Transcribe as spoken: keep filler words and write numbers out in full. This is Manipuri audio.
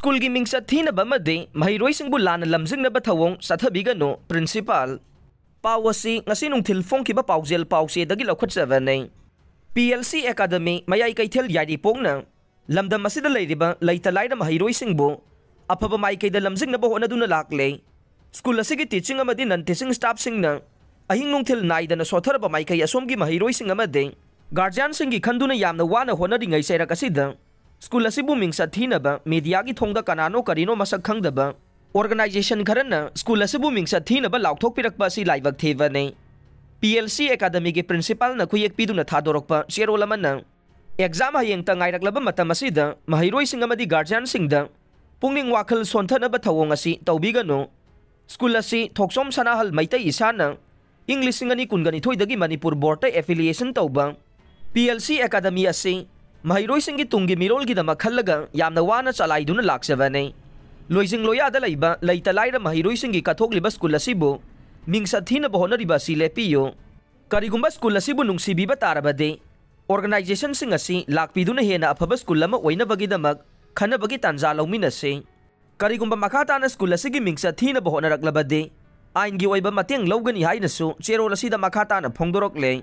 ꯁ꯭ꯀꯨꯜꯒꯤ ꯃꯤꯡꯆꯠ ꯊꯤꯅꯕ ꯑꯃꯗꯤ ꯃꯍꯩꯔꯣꯏꯁꯤꯡꯕꯨ ꯂꯥꯟꯅ ꯂꯝꯖꯤꯡꯅꯕ ꯊꯧꯑꯣꯡ ꯆꯠꯊꯕꯤꯒꯅꯨ, ꯄ꯭ꯔꯤꯟꯁꯤꯄꯥꯜ꯫ ꯄꯥꯎ ꯑꯁꯤ ꯉꯁꯤ ꯅꯨꯡꯊꯤꯜ ꯐꯣꯡꯈꯤꯕ ꯄꯥꯎꯖꯦꯜ ꯄꯥꯎꯆꯦꯗꯒꯤ ꯂꯧꯈꯠꯆꯕꯅꯤ꯫ ꯄꯤ ꯑꯦꯜ ꯁꯤ ꯑꯦꯀꯥꯗꯃꯤ ꯃꯌꯥꯏ ꯀꯩꯊꯦꯜ ꯌꯥꯏꯔꯤꯄꯣꯛꯅ ꯂꯝꯗꯝ ꯑꯁꯤꯗ ꯂꯩꯔꯤꯕ ꯂꯩꯇ ꯂꯥꯏꯔ ꯃꯍꯩꯔꯣꯏꯁꯤꯡꯕꯨ ꯑꯐꯕ ꯃꯥꯏꯀꯩꯗ ꯂꯝꯖꯤꯡꯅꯕ ꯍꯣꯠꯅꯗꯨꯅ ꯂꯥꯛꯂꯦ꯫ ꯁ꯭ꯀꯨꯜ ꯑꯁꯤꯒꯤ teaching ꯑꯃꯗꯤ non teaching staffꯁꯤꯡꯅ ꯑꯍꯤꯡ ꯅꯨꯡꯊꯤꯜ ꯅꯥꯏꯗꯅ ꯁꯣꯠꯊꯔꯕ ꯃꯥꯏꯀꯩ ꯑꯁꯣꯝꯒꯤ ꯃꯍꯩꯔꯣꯏꯁꯤꯡ ꯑꯃꯗꯤ guardianꯁꯤꯡꯒꯤ ꯈꯟꯗꯨꯅ ꯌꯥꯝꯅ ꯋꯥꯅ ꯍꯣꯠꯅꯔꯤꯉꯩ ꯆꯩꯔꯛ ꯑꯁꯤꯗ ꯁ꯭ꯀꯨꯜ ꯑꯁꯤꯕꯨ ꯃꯤꯡꯆꯠ ꯊꯤꯅꯕ mediaꯒꯤ ꯊꯣꯡꯗ ꯀꯅꯥꯅꯣ ꯀꯔꯤꯅꯣ ꯃꯁꯛ ꯈꯪꯗꯕ organization ꯈꯔꯅ ꯁ꯭ꯀꯨꯜ ꯑꯁꯤꯕꯨ ꯃꯤꯡꯆꯠ ꯊꯤꯅꯕ ꯂꯥꯎꯊꯣꯛꯄꯤꯔꯛꯄ ꯑꯁꯤ ꯂꯥꯏꯕꯛ ꯊꯤꯕꯅꯤ꯫ ꯄꯤ ꯑꯦꯜ ꯁꯤ ꯑꯦꯀꯥꯗꯃꯤꯒꯤ ꯄ꯭ꯔꯤꯟꯁꯤꯄꯥꯜꯅ ꯈꯨꯌꯦꯛ ꯄꯤꯗꯨꯅ ꯊꯥꯗꯣꯔꯛꯄ ꯆꯦꯔꯣꯜ ꯑꯃꯅ, exam ꯍꯌꯦꯡꯇ ꯉꯥꯏꯔꯛꯂꯕ ꯃꯇꯝ ꯑꯁꯤꯗ ꯃꯍꯩꯔꯣꯏꯁꯤꯡ ꯑꯃꯗꯤ guardianꯁꯤꯡꯗ ꯄꯨꯛꯅꯤꯡ ꯋꯥꯈꯜ ꯁꯣꯟꯊꯅꯕ ꯊꯧꯑꯣꯡ ꯑꯁꯤ ꯇꯧꯕꯤꯒꯅꯨ꯫ ꯁ꯭ꯀꯨꯜ ꯑꯁꯤ ꯊꯣꯛꯆꯣꯝ ꯁꯅꯥꯍꯜ ꯃꯩꯇꯩ ꯏꯁꯥꯅ ꯏꯪ ꯂꯤꯁꯤꯡ ꯑꯅꯤ ꯀꯨꯟꯒ ꯅꯤꯊꯣꯏꯗꯒꯤ ꯃꯅꯤꯄꯨꯔ ꯕꯣꯔꯗꯇ affiliation ꯇꯧꯕ ꯄꯤ ꯑꯦꯜ ꯁꯤ ꯑꯦꯀꯥꯗꯃꯤ ꯑꯁꯤ ꯃꯍꯩꯔꯣꯏꯁꯤꯡꯒꯤ ꯇꯨꯡꯒꯤ ꯃꯤꯔꯣꯜꯒꯤꯗꯃꯛ ꯈꯜꯂꯒ ꯌꯥꯝꯅ ꯋꯥꯅ ꯆꯂꯥꯏꯗꯨꯅ ꯂꯥꯛꯆꯕꯅꯤ꯫ ꯂꯣꯏꯖꯤꯡ ꯂꯣꯌꯥꯗ ꯂꯩꯕ ꯂꯩꯇ ꯂꯥꯏꯔ ꯃꯍꯩꯔꯣꯏꯁꯤꯡꯒꯤ ꯀꯠꯊꯣꯛꯂꯤꯕ ꯁ꯭ꯀꯨꯜ ꯑꯁꯤꯕꯨ ꯃꯤꯡꯆꯠ ꯊꯤꯅꯕ ꯍꯣꯠꯅꯔꯤꯕ ꯑꯁꯤ ꯂꯦꯞꯄꯤꯌꯨ꯫ ꯀꯔꯤꯒꯨꯝꯕ ꯁ꯭ꯀꯨꯜ ꯑꯁꯤꯕꯨ ꯅꯨꯡꯁꯤꯕꯤꯕ ꯇꯥꯔꯕꯗꯤ, organizationꯁꯤꯡ ꯑꯁꯤ ꯂꯥꯛꯄꯤꯗꯨꯅ ꯍꯦꯟꯅ ꯑꯐꯕ ꯁ꯭ꯀꯨꯜ ꯑꯃ ꯑꯣꯏꯅꯕꯒꯤꯗꯃꯛ ꯈꯟꯅꯕꯒꯤ ꯇꯥꯟꯖꯥ ꯂꯧꯃꯤꯟꯅꯁꯤ꯫ ꯀꯔꯤꯒꯨꯝꯕ ꯃꯈꯥ ꯇꯥꯅ ꯁ꯭ꯀꯨꯜ ꯑꯁꯤꯒꯤ ꯃꯤꯡꯆꯠ ꯊꯤꯅꯕ ꯍꯣꯠꯅꯔꯛꯂꯕꯗꯤ, ꯑꯥꯏꯟꯒꯤ ꯑꯣꯏꯕ ꯃꯇꯦꯡ ꯂꯧꯒꯅꯤ ꯍꯥꯏꯅꯁꯨ ꯆꯦꯔꯣꯜ ꯑꯁꯤꯗ ꯃꯈꯥ ꯇꯥꯅ ꯐꯣꯡꯗꯣꯔꯛꯂꯦ꯫